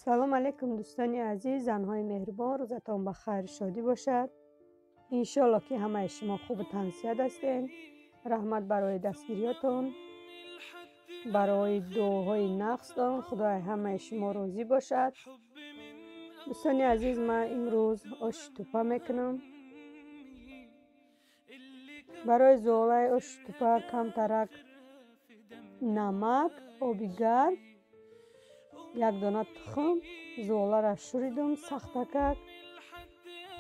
Салом алейкум, дӯстони азиз, занҳои меҳрубон, рӯзатон ба хайру шодӣ бошад. Иншоалло, ки ҳамаи шумо хубу тансиҳат ҳастед. Раҳмат барои дастгириётон, барои дуоҳои нағзтон. Худои ҳамаи шумо розӣ бошад. Дӯстони азиз, ман имрӯз оши тупа мекунам. Барои зуолаи оши тупа камтарак намак, оби гарм, як дона тухм, зуоларо шӯридум сахтакак,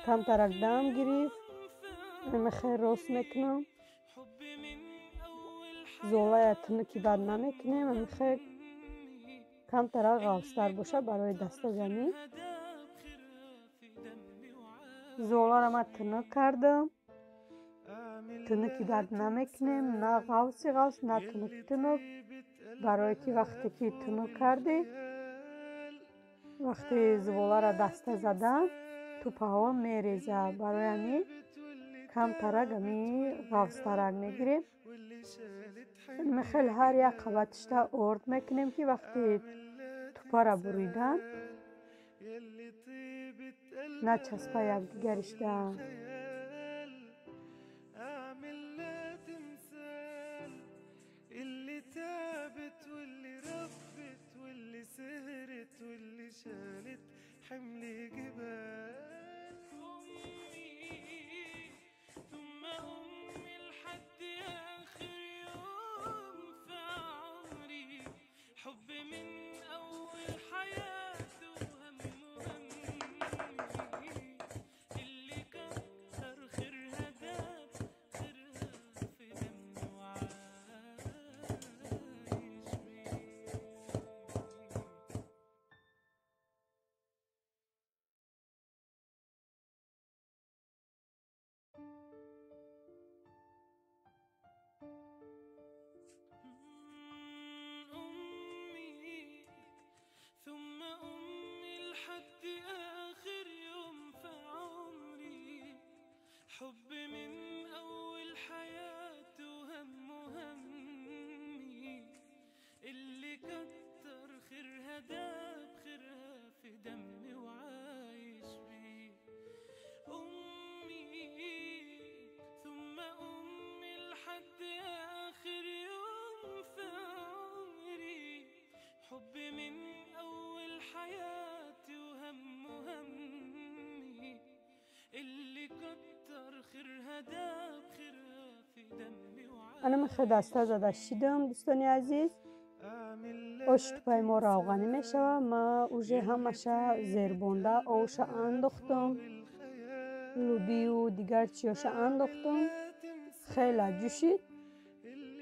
камтарак дам гирифт, мехел рост мекунам. Зуолая тунуки бад намекунем, мехел камтарак ғафзтар бошад барои дастазанӣ. Зуоларо ман тунук кардам. Тунуки бад намекунем, на ғафзи ғафз, на тунуки тунук, барое ки вақте ки тунук кардӣ, вақте зуволаро даста задан, тупаҳо мерезад. Барои ҳамин камтарак ами ғафзтарак мегирем. Мехел ҳар як қабатишта орд мекунем, ки вақте тупаро буридан, начаспа якдигаришта. حب من أول حياته وهم همي اللي كتر خيرها داب خيرها في دمي وعايش بيه. أمي ثم أمي لحد آخر يوم في عمري، حب من أول حياتي وهم همي اللي كتر خيرها داب خيرها في دمي وعايش. Ана мехел даста зада шидам, дӯстони азиз. Оши тупаи мо равғанӣ мешавад. Ман уже ҳамаша зербонда овша андохтам, лӯбию дигар чиёша андохтам. Хела ҷӯшид,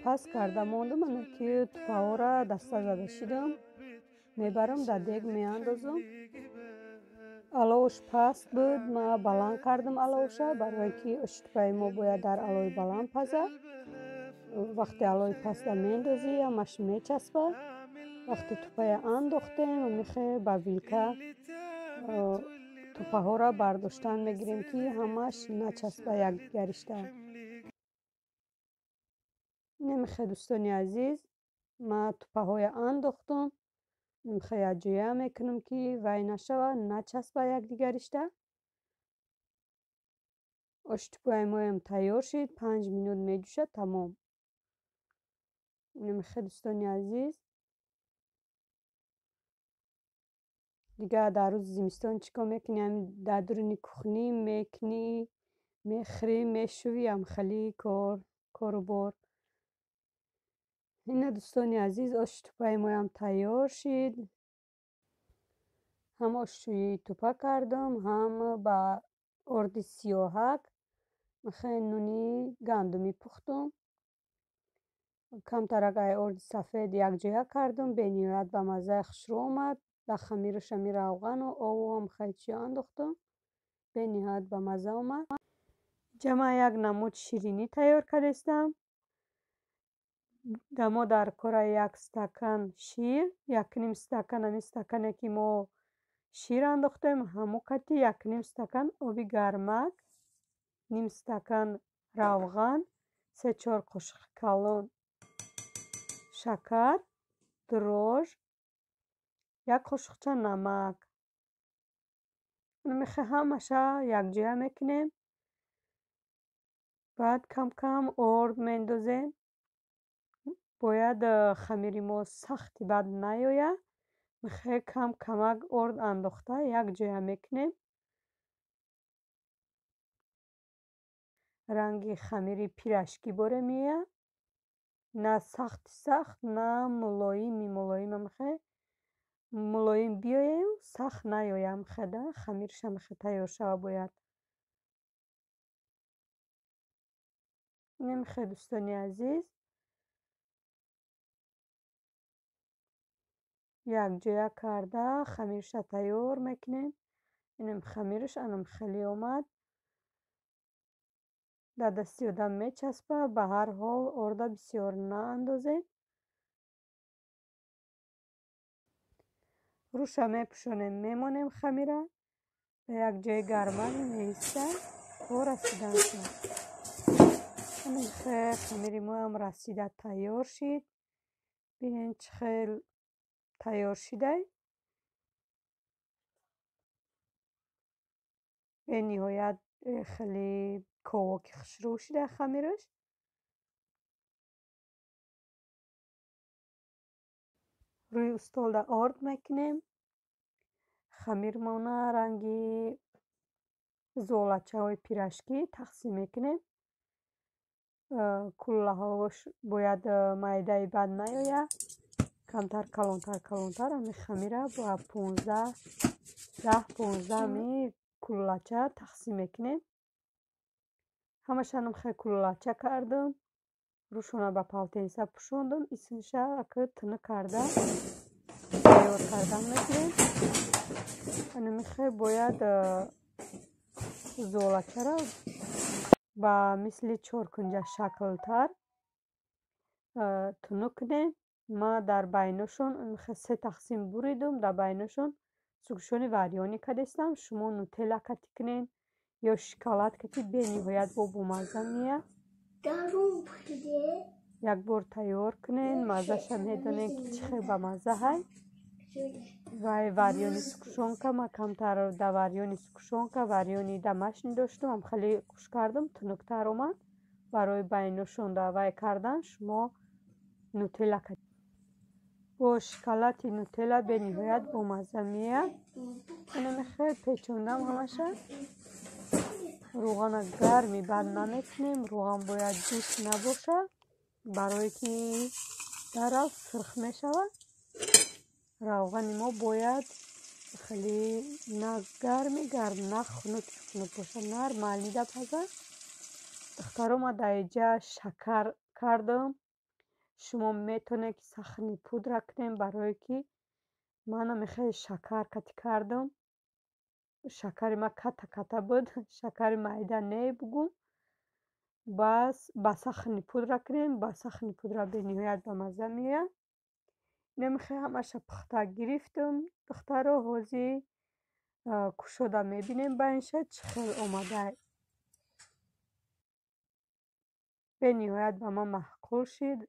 паст карда мондам. Ана ки тупаҳоро даста зада шидам, мебарам дар дег меандозам. Аловш паст буд, ман баланд кардам аловша, барое ки оши тупаи мо бояд дар алови баланд пазад. Вақте алови паста меандозӣ, ҳамаш мечаспад. Вақте тупая андохтем, мехе ба вилка тупаҳоро бардоштан мегирем, ки ҳамаш начаспа якдигаришта. Немехе, дӯстони азиз, ман тупаҳоя андохтам, мехе якҷоя мекунам, ки вай нашавад, начаспа якдигаришта. Оши тупаи моям тайёр шид, 5 минут меҷӯшад, тамом. Немехе, дӯстони азиз, дигар дар рӯзи зимистон чӣ кор мекунӣ? Ҳамин дар дуруни кухнӣ мекунӣ, мехӯрӣ, мешӯӣ, ҳамхели кору бор. Ина, дӯстони азиз, оши тупаи моям тайёр шид. Ҳам оши тупа кардам, ҳам ба орди сиёҳак мехе нуни гандумӣ пухтум. Камтарак ай орди сафед якҷоя кардам, бениҳоят ба маззаи хушрӯ омад. Дар хамираш ҳами равғану ову ҳамхел чиё андохтам, бениҳоят ба мазза омад. Инҷа ман як намуд ширинӣ тайёр кардастам. Дар мо дар кора як стакан шир, якним стакан, ҳамин стакане ки мо шир андохтем, ҳамон қадри якним стакан оби гармак, ним стакан равған, 3-4 қошиқи калон шакар, дрожж, Як қошуқча намак. Мехе ҳамаша якҷоя мекунем. Баъд кам-кам орд мендозем. Бояд хамири мо сахти бад наёяд. Мехе кам-камак орд андохта якҷоя мекунем. Ранги хамири пирашкӣ боре меояд. На сахти сахт, на мулоими мулоим мехе мулоим биёяю сахт наёяд мехе да хамирша мехе тайёр шава бояд. Инамехе дӯстони азиз, якҷоя карда хамирша тайёр мекунем. Инам хамираш анам хеле омад. Дар дасти одам мечаспад, ба ҳар ҳол орда бисёр наандозем. Рӯша мепӯшонем, мемонем хамира дар як ҷои гармак меистад то расиданша. Ҳамин хамири моам расида тайёр шид. Бинед чӣ хел тайёр шидай. Бениҳоят хеле ковоки хушрӯ шида хамираш. Рӯи устолда орд мекунем. Хамирмона ранги золачаҳои пирашкӣ тақсим мекунем. Куллаҳош бояд майдаи бад наёяд. Камтар калонтар калонтар ҳамин хамира ба 10-15 ми куллача тақсим мекунем. Ҳамаша хел куллача кардам. Рӯшона ба полотенца пӯшондам. Исмша ака тунук карда тайёр кардан мекунем. Анамихе бояд золачаро ба мисли чоркунҷа шаклтар тунук кунем. Ма дар байношон се тақсим буридум. Дар байношон сӯгшони варёнӣ кардестам. Шумо нутелла катӣ кунед ё шоколад катӣ, бениҳоят бо бомазза меяд. Як бор тайёр кунед, маззаша медонед ки чӣ хел бамазза ҳай. Вай варёни сукушонка, ма камтар дар варёни сукушонка, варёни домашний доштум, ам хеле хуш кардам, тунуктар омад. Барои байношон дар вай кардан шумо нутелла катӣ бо шоколади нутелла бениҳоят бомазза меяд. Инамехе печондам ҳамаша. Рӯғана гарми бад намекунем. Рӯған бояд ҷӯш набошад, барое ки дарав сурх мешавад. Равғани мо бояд хеле на гарми гарм, на хунуки хунук бошад, нормални дапазад. Духтаро, ма дар инҷа шакар кардам. Шумо метавонед ки сахни пудра кунед, барое ки манам хеле шакар катӣ кардам. Шакари ма ката ката буд, шакари майда не бугум. Бас ба сахни пудра кунем, ба сахни пудра бениҳоят бамазза меояд. Инамихе ҳамаша пухта гирифтам. Духтаро, ҳозир кушода мебинем байнша чӣ хел омадай. Бениҳоят ба ман маъқул шид.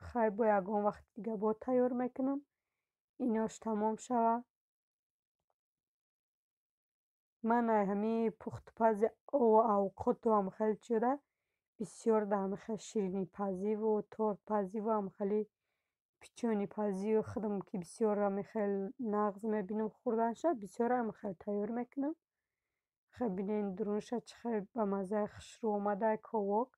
Хай бо ягон вақти дига бо тайёр мекунам. Инош тамом шавад. Ман ҳамин пухтупази авқоту ҳам хеле чиёда бисёр дар ҳамин хел ширинипазиву тортпазиву ҳам хеле печеньепазию худам ки бисёр ҳамин хел нағз мебинам хӯрданша, бисёр ҳамин хел тайёр мекунам. Хел бинед дурунша чӣ хел ба маззаи хушрӯ омадай ковок.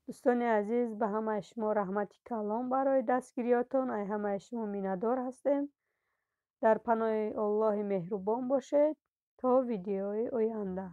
Дӯстони азиз, ба ҳамаи шумо раҳмати калон барои дастгириётон. Ай ҳамаи шумо миннатдор ҳастем. Дар паноҳи Аллоҳи меҳрубон бошед то видеои оянда.